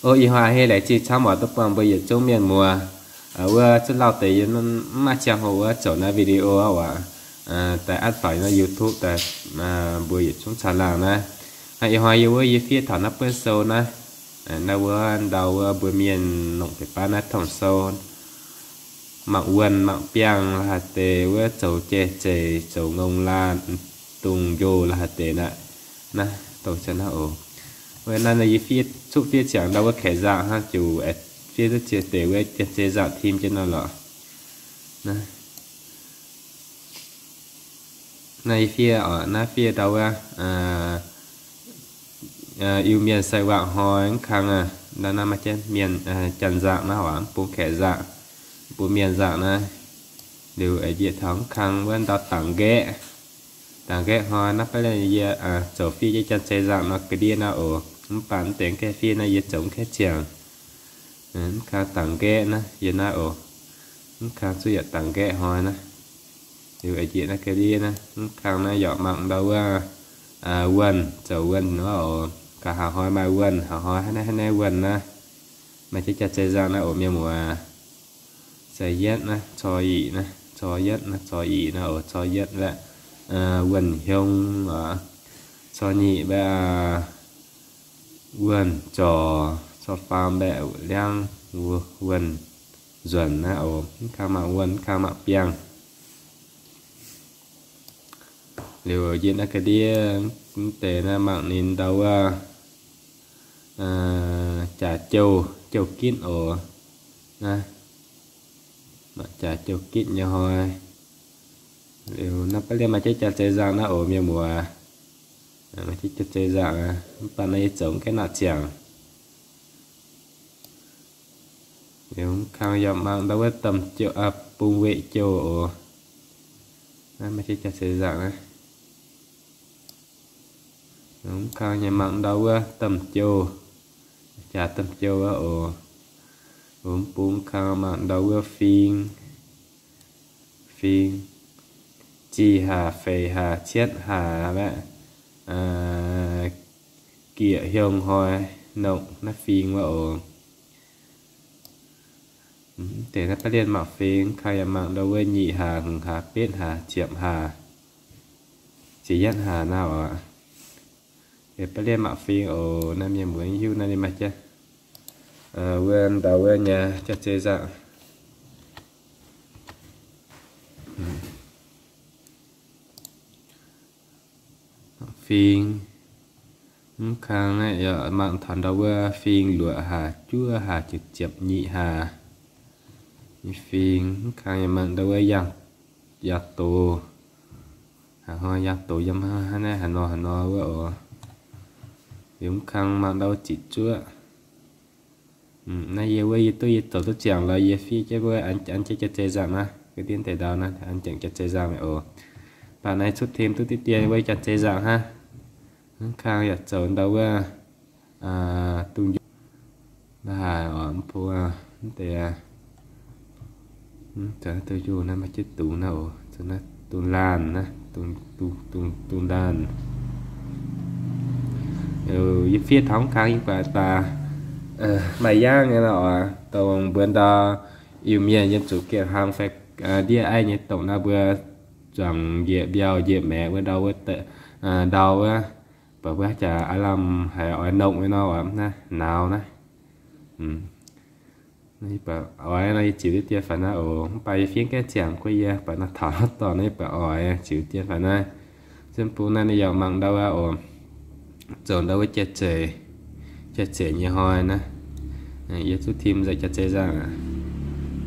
O, ih hnoi hei laengz zingh camv oc duqv buangh mbuo yietc zungv mienh muoz wuov zunv lauh deix yie mv maaih ziangh hoc wuov zoux naaiv video oc, daaih an faaux naaiv YouTube daaih mbuo yietc zungv caangh laangh naaiv. Ih hnoi yie wuov yie fiev taux naaiv buonv sou naaiv, naaiv wuov ndau wuov mbuo mienh longc deix baav naaiv tong sou, mangc wuonh mangc biangh la'haaix deix wuov zoux jai zeic zoux ngongh laanh, dungz njoh la'haaix deix naaiv, naaiv dongh naaiv oc. Wuov naaiv yie fiev cuqv fiev ziangx ndau wuov kaeqv nzangc hnangv, ziouc fiev duqv ziex deix wuov janx-zei nzangc tim jienv nor lorqc. Naaiv yie fiev oc, naaiv fiev ndau wuov Iu-Mienh sai wangc hnoi mv kang, ndau naaiv maaih jienv mienh janx nzangc naaiv oc, mv bung kaeqv nzangc, mv bung mienh nzangc naaiv. Liuz njiec taux mv kang wuov ndau dangc nqaeqv. Dangc nqaeqv hnoi naaiv baav leih yie zoux fiev jienv janx-zei nzangc nor ga'ndiev naaiv oc. Mv baac mv deix gaengh fiev naaiv yie zoux mv gaengh ziangx. Mv kang dangc nqaeqv naaiv yie naaiv oc. Mv kang zuqc yaac dangc nqaeqv hnoi naaiv. Liuz njiec naaiv ga'ndiev naaiv, mv kang naaiv yaac mangc ndau wuov wuonh, zoux wuonh nor oc. Gaax haaix hnoi maaih wuonh, haaix hnoi haaix naaiv haaix naaiv wuonh naaiv. Maaih jienv janx-zei nzangc naaiv oc mienh muoz. Sai yietv naaiv, cor yietv naaiv, cor yietv naaiv, cor yietv naaiv oc, cor yietv wuov wuonh hiong oc. Cor nyic wuov wuonh zorc, cor faam mbaeqc liangv wuonh nzuonc naaiv oc. Mv kang mangc wuonh, mv kang mangc biangh. Liuz yie naaiv ga'ndiev mv deix naaiv mangc ninh ndau wuov jaax jouh, jouh gitv oc. Naaiv mangc jaax jouh gitv nyei hnoi. Liuz naaiv baav lienh maaih jienv janx-zei nzangc naaiv oc mienh muoz. Maaih jienv janx-zei nzangc, mv baac naaiv yie zoux mv gaengh nangc ziangx. Liuz mv kang yaac mangc ndau wuov domh jouh, bung weqc jouh oc. Naaiv maaih jienv janx-zei nzangc naaiv. Mv kang yaac mangc ndau wuov domh jouh, jaax domh jouh wuov oc. Mv bung mv kang mangc ndau wuov fing, fing, zih hlaax, feix hlaax, cietv hlaax wuov, gieqc hiong hnoi nongc naaiv fing wuov oc. Deix naaiv baav lienh mangc fing, kang yaac mangc ndau wuov nyic hlaax, hmz hlaax, betv hlaax, ziepc hlaax, ziepc yietv hlaax naaiv oc. Deix baav lienh mangc fing oc. Naaiv mienh muoz hiuv naaiv ninh maaih jienv wuov ndau wuov nyei janx-zei nzangc. Fing, mv kang naaiv yaac mangc taux ndau wuov fing luoqc hlaax, juov hlaax, ziepc ziepc nyic hlaax. Fing mv kang yaac mangc ndau wuov yangh, yangh doz. Hnangv yangh doz yiem naaiv haaix nor haaix nor wuov oc. Liuz mv kang mangc ndau wuov ziqc zuoqv. Naaiv yie wuov yie duqv yie zoux duqv ziangx lorz yie fiev jienv wuov an jienv janx-zei nzangc naaiv, ga'ndiev deix ndau naaiv an jienv janx-zei nzangc mi'aqv oc. Baac naaiv cuotv tim duqv diqv dien wuov janx-zei nzangc hnangv. Mv kang yaac zoux ndau wuov dungz njoh naaiv haaix oc, mv bung mv deix zoux naaiv dungz njoh naaiv maaih jienv dungz naaiv oc, zoux naaiv dungz laanh naaiv, dungz laanh. Yie fiev taux mv kang yie buatc daaih maaih yangv nyei nor oc, dongh mbuo ndau Iu-Mienh yiem zuqc gietc hlang fai ndiev aiv nyei dongh naaiv mbuo zuangx njiec mbiauh njiec maengx wuov ndau wuov, ndau wuov, buatc mbuo jaax aav lamh haiz oix nongh nyei nor oc, naaiv nauz naaiv. Naaiv yie buatc oix nor yie ziux diqv dien faaux naaiv oc. Mv baac yie fiev gaengh ziangx guov yie buatc nor taux dorngx naaiv yie buatc oix ziux dien faaux naaiv. Zunv bung naaiv ninh yaac mangc ndau wuov oc, zoux ndau wuov jai-zeic, jai-zeic nyei hnoi naaiv. Yie zuqv tim nzengc jai-zeic nzangc aqv.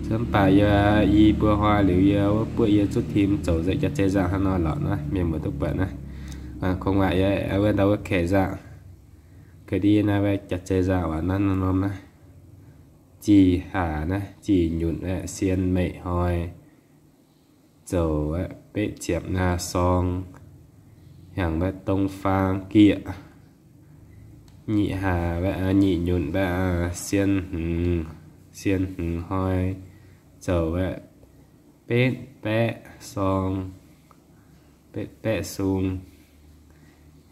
Zunv mv baac yie i buo hnoi liuz yie wuov buoqv yie zuqv tim zoux nzengc jai-zeic nzangc hnangv nor lorqc naaiv, mienh muoz duqv buatc naaiv. Kungx waac yie wuov ndau wuov kaeqv nzangc, ga'ndiev naaiv wuov jai-zeic nzangc waac naaiv norm-norm naaiv. Zih hlaax naaiv, zih nyunc aeqv, sien meic hnoi, zoux aeqv, betv ziepc nyaah sorng, hnyangx wuov dong faang gieqc, nyic hlaax, nyic nyunc wuov, sien hmz, sien hmz hnoi, zoux aeqv, betv baeqv sorng, betv baeqv sung,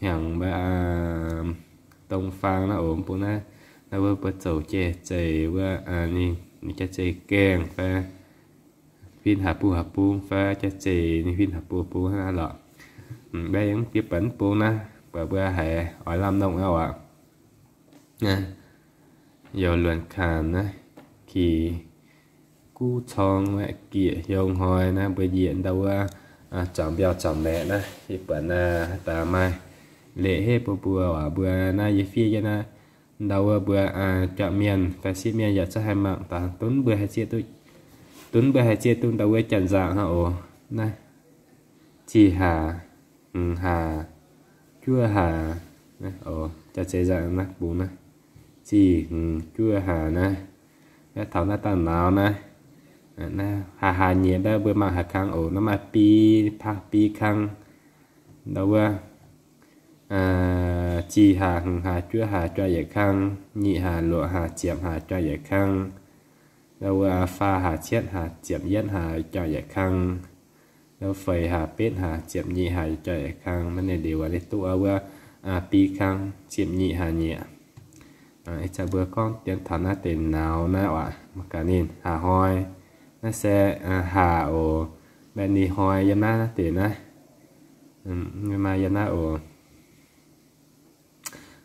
hnyangx wuov, dong faang naaiv oc, bung naaiv Naaiv wuov mbuo zoux jai-zeic wuov, ninh jai-zeic gaengh fai huin haaix bung haaix bung fai jai-zeic ninh huin haaix bung haaix bung hnangv naaiv lorqc. Mv baac yie mv bieqc bun mv bung naaiv, buatc mbuo haiz oix lamh nongh aqv oc. Youz luonx kaanx naaiv, kix guv corng, gieqc hiong hnoi naaiv mbuo njiec ndau wuov zuangx mbiauh zuangx maeqc naaiv, yie buatc naaiv daaih maaih leqc heh bun mbuo oc. Mbuo naaiv yie fiev jienv naaiv ndau wuov mbuo juangc mienh fai sieqv mienh yaac zungv haih mangc daaih, dunv mbuo haih zieqv duqv, dunv mbuo haih zieqv duqv ndau wuov janx-nzangc hnangv oc. Naaiv zih hlaax, hmz hlaax, juov hlaax, jaax zeiz nzangc naaiv bung naaiv, zih hmz juov hlaax naaiv. Naaiv taux naaiv dangh nauz naaiv, hlaax hlaax nyieqc naaiv mbuo mangc haaix kang oc. Naaiv maaih bi, paav bi kang, ndau wuov zih hlaax, hmz hlaax, juov hlaax, juang yietc kang, nyic hlaax, luoqc hlaax, ziepc hlaax, juang yietc kang. Ndau wuov faah hlaax, cietv hlaax, ziepc yietv hlaax, juang yietc kang. Ndau feix hlaax, betv hlaax, ziepc nyeic hlaax, juang yietc kang. Maiv ninh liuz ninh duqv wuov bi kang ziepc nyeic hlaax nyieqc. Ih zanc mbuo gorngv dien taux naaiv deix nauz naaiv oc, mangc gaax ninh hlaax hnoi. Naaiv se hlaax oc. Mbaeqc ninh hnoi yiem naaiv, naaiv deix naaiv, maaih yiem naaiv oc.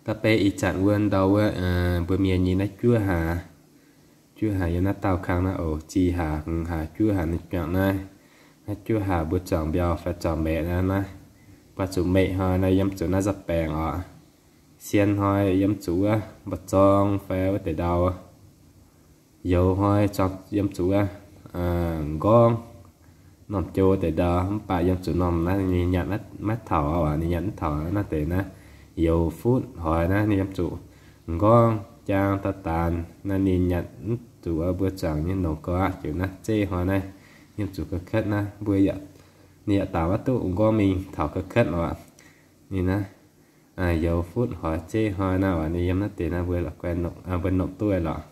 Da'beiv ih zanc wuov ndau wuov mbuo mienh nyei naaiv juov hlaax. Juov hlaax yiem naaiv daauh kang naaiv oc. Zih hlaax, hmz hlaax, juov hlaax ninh juangc naaiv. Naaiv juov hlaax mbuo zuangx mbiauh fai zuangx maeqc naaiv, naaiv buatc zuqc meih hnoi naaiv yiem zuqc naaiv nza'baengc oc. Sien hnoi yiem zuqc wuov mba'zorng fai wuov deix ndau. Youz hnoi yiem zuqc wuov m'nqorngv, normh jou deix ndau. Mv baac yiem zuqc normh naaiv ninh nyanc maiv taux oc, ninh nyanc mv taux naaiv deix naaiv. Youz futv hnoi naaiv ninh yiem zuqc m'nqorngv jaang daaih daanx naaiv ninh nyanc mv zuqc mbuo zuangx nyei nongc gau aqv. Ziouc naaiv zeiv hnoi naaiv yiem zuqc ga'ketv naaiv mbuo, ninh yaac daaux maiv duqv m'nqorngv mingh taux ga'ketv oc. Ninh naaiv youz futv hnoi zeiv hnoi naaiv oc, ninh yiem naaiv deix naaiv mbuo la'guaih mbuo nongc duqv lorqc.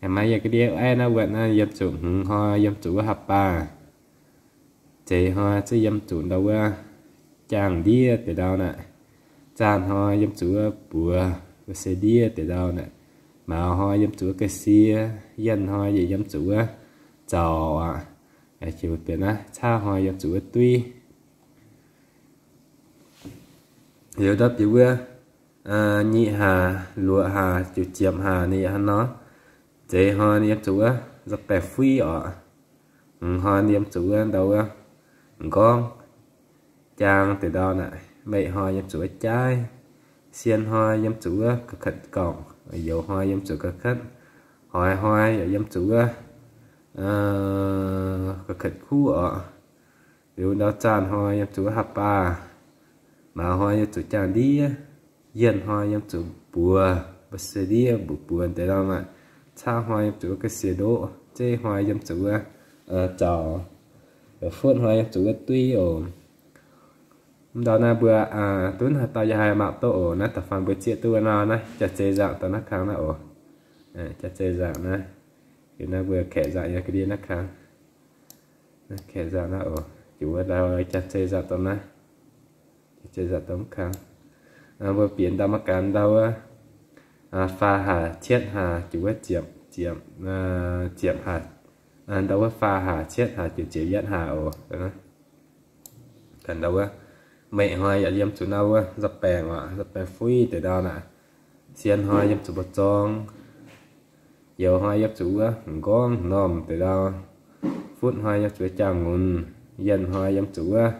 Aengx maaih yiem ga'ndiev aiv naaiv wuov naaiv yiem zuqc hmz hnoi yiem zuqc wuov haav baah. Zeix hnoi zungv yiem zuqc ndau wuov jaang ndiev deix ndau naaic. Zaanh hnoi yiem zuqc wuov buoz, wuov se ndiev deix ndau naaic. Mauz hnoi yiem zuqc wuov ga'sie, yienh hnoi yietc yiem zuqc wuov zaux aqv. Bieqc naaiv caav hnoi yiem zuqc wuov duiv. Liuz ndau bieqc wuov nyic hlaax, luoqc hlaax, ziepc hlaax ninh yaac hnangv nor. Zeix hnoi ninh yiem zuqc wuov nza'baengh fuiv oc. Hmz hnoi ninh yiem zuqc wuov ndau wuov m'nqorngv jaang deix ndau naaic. Meih hnoi yiem zuqc wuov jaaiv. Sien hnoi yiem zuqc wuov ga'ketv gorngc. Youz hnoi yiem zuqc ga'ketv. Hoix hnoi yaac yiem zuqc wuov ga'ketv kuv oc. Liuz ndau zaanh hnoi yiem zuqc wuov haav baah. Mauz hnoi yiem zuqc jaang ndiev. Yienh hnoi yiem zuqc buoz, mbuo se ndiev mbuoz buoz deix ndau naaic. Caav hnoi yiem zuqc wuov ga'sie ndoqv. Zeiv hnoi yiem zuqc wuov zaux. Futv hnoi yiem zuqc wuov duiv oc. Mv ndau naaiv mbuo dunv haaix dauh yaac haih mangc duqv oc. Naaiv da'faanh mbuo zieqv duqv wuov nor naaiv jaax-zei nzangc dongh naaiv kang naaiv oc. Jaax-zei nzangc naaiv, liuz naaiv mbuo kaeqv nzangc yiem ga'ndiev naaiv kang. Naaiv kaeqv nzangc naaiv oc, jiex wuov ndau jaax-zei nzangc dongh naaiv. Jaax-zei nzangc dongh kang. Mbuo bieqc ndau maiv gaax ndau wuov faah hlaax, cietv hlaax, jiex wuov ziepc, ziepc, ziepc hlaax, ndau wuov faah hlaax, cietv hlaax, jiex ziepc yietv hlaax oc. Gaax ndau wuov, meih hnoi yaac yiem zuqc ndau wuov nza'baengh oc, nza'baengh fuiv deix ndau naaic. Sien hnoi yiem zuqc mba'zorng. Youz hnoi yiem zuqc wuov m'nqorngv normh deix ndau. Futv hnoi yiem zuqc wuov jaang-nqunc. Yienh hnoi yiem zuqc wuov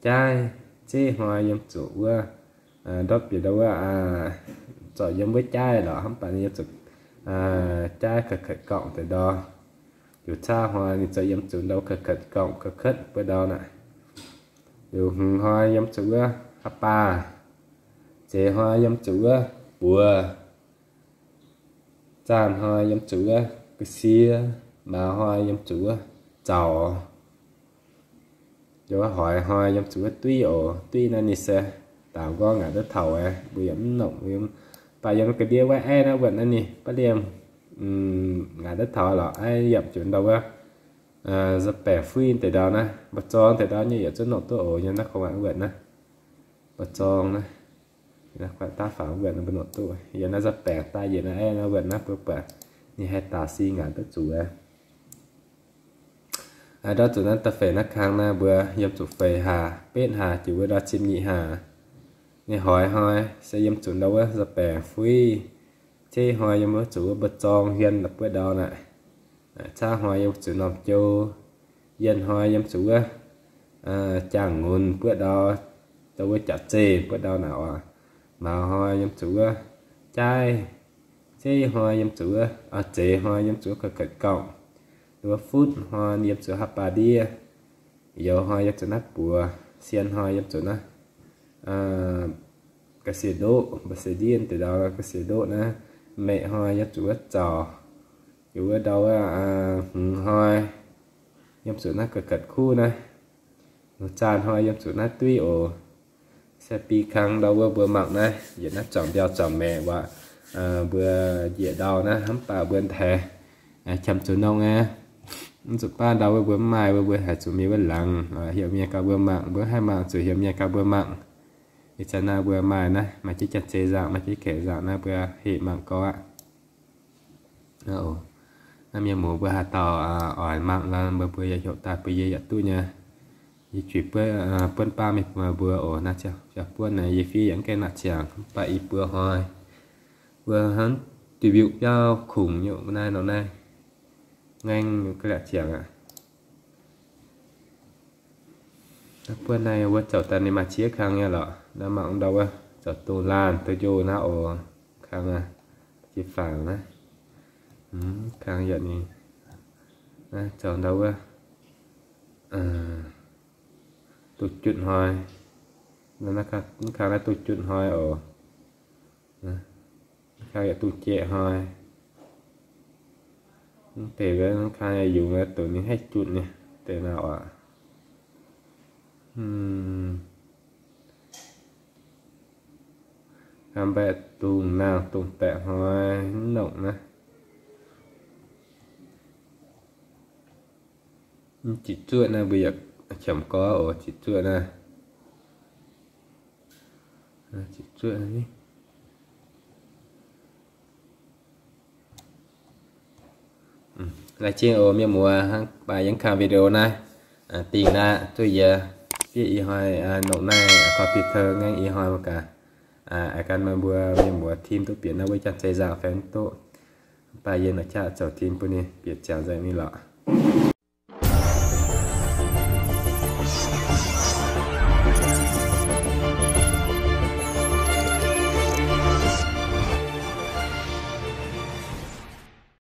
jaaiv. Zeiv hnoi yiem zuqc wuov ndortv bieqc ndau wuov, zorc yiem wuov jaaiv lorqc, hnangv baac ninh yiem zuqc jaaiv ga'ketv gorngc deix ndau. Liuz caav hnoi ninh zorc yiem zuqc ndau ga'ketv gorngc ga'ketv buo ndau naaic. Liuz hmz hnoi yiem zuqc wuov haav baah. Zeix hnoi yiem zuqc wuov buoz. Zaanh hnoi yiem zuqc wuov ga'sie. Mauz hnoi yiem zuqc wuov zaux. Liuz wuov hoix hnoi yiem zuqc wuov duiv oc. Duiv naaiv ninh se daaux m'nqorngv ngaanc duqv taux, mbuo yaac mv nongc. Baac yiem ga'ndiev wuov aiv naaiv wuov naaiv ninh baav liemh ngaanc duqv taux lorqc. Aiv yiem zuqc ndau wuov nza'baengh fuiv deix ndau naaiv, mba'zorng deix ndau nyei yaac zungv nongc duqv oc. Yiem naaiv k'o wuov naaiv, mba'zorng naaiv, Daav faaux wuov mbuo nongc duqv yiem naaiv za'baengx daaih yietc naaiv aeqv, naaiv wuov naaiv mbuo buatc ninh haih daux si ngaanc duqv zuqc aqv. Ndortv zuqc naaiv da'feix naaiv kang naaiv mbuo yiem zuqc feix hlaax, betv hlaax jiex wuov ndau ziepc nyeic hlaax. Ninh hoix hnoi se yiem zuqc ndau wuov za'baengx fuiv. Ceiv hnoi yiem wuov zuqc wuov mbuo zorng hmien buov ndau naaic. Caqv hnoi yiem zuqc norm jou. Yienh hnoi yiem zuqc wuov jaang-ngunx buov ndau, ndau wuov jaax zeih buov ndau naaic oc. Maux hnoi yiem zuqc wuov jaaiv. Ceiv hnoi yiem zuqc wuov, zeix hnoi yiem zuqc wuov ka'katv gauh. Ndau wuov futv hnoi yiem zuqc haav baac ndiev. Youz hnoi yiem zuqc naaiv buoz. Sien hnoi yiem zuqc naaiv ga'sie ndoqv, mbuo se ndiev deix ndau ga'sie ndoqv naaiv. Meqc hnoi yiem zuqc wuov zaux. Yiem wuov ndau wuov hmz hnoi yiem zuqc naaiv ka'katv kuv naaiv. Zaanh hnoi yiem zuqc naaiv duiv oc. Se bi kang ndau wuov mbuo mangc naaiv, yietc naaiv zuangx mbiauh zuangx maeqc waac, mbuo njiec ndau naaiv mv baac mbuo haiz qamv zuqc nongh aqv. Mv zuqc baav ndau wuov mbuo mv maaih, mbuo mbuo haiz zuqc mienh wuov laangz, heuc mienh gaax mbuo mangc, mbuo haih mangc zuqc heuc mienh gaax mbuo mangc. Ih zanc naaiv mbuo maaih naaiv, maaih jienv janx-zei nzangc, maaih jienv kaeqv nzangc naaiv mbuo heuc mangc gau aqv. Naaiv mienh muoz mbuo haaix dauh oix mangc nor, mbuo mbuo yaac heuc daaih bun yie yaac duqv nyei. Yie juix buonv baav mienh muoz mbuo oc. Naaiv ziangh buonv naaiv yie fiev yaac mv gaengh naqc ziangx, mv baac i buo hnoi mbuo hnangv diuh mbiuh biauv kungx nyei naaiv nor naaiv ngaengv ga'liac ziangx aqv. Buonv naaiv wuov zoux daaih ninh maaih ziex kang nyei lorqc. Naaiv mangc ndau wuov zoux dongh laanh duqv njoh naaiv oc. Kang aqv, jiex fangx naaiv. Kang yaac ninh zoux ndau wuov duqv jutv hnoi. Naaiv kang naaiv duqv jutv hnoi oc. Kang yaac duqv jieqv hnoi. Mv deix wuov kang yaac yungz doqc ninh haih jutv nyei deix naaiv oc. Kang mbaeqc dungz nangh dungz baeqc hnoi mv nongc naaiv. Mv ziqc zuoqv naaiv mbuo yaac qamv gorx oc, ziqc zuoqv naaiv. Ziqc zuoqv naaiv. Laengz zingh oc mienh muoz, hnangv baac yie kang video naaiv dingh naaiv duqv yie bieqc ih hnoi nongc naaiv computer ngaengv ih hnoi mangc gaax. Aengx gan meih mbuo mienh muoz tim duqv bieqc naaiv wuov janx-zei nzangc fai mv duqv. Mv baac yie nor qaqv zoux tim bun ninh bieqc ziangx nzengc mingh lorqc.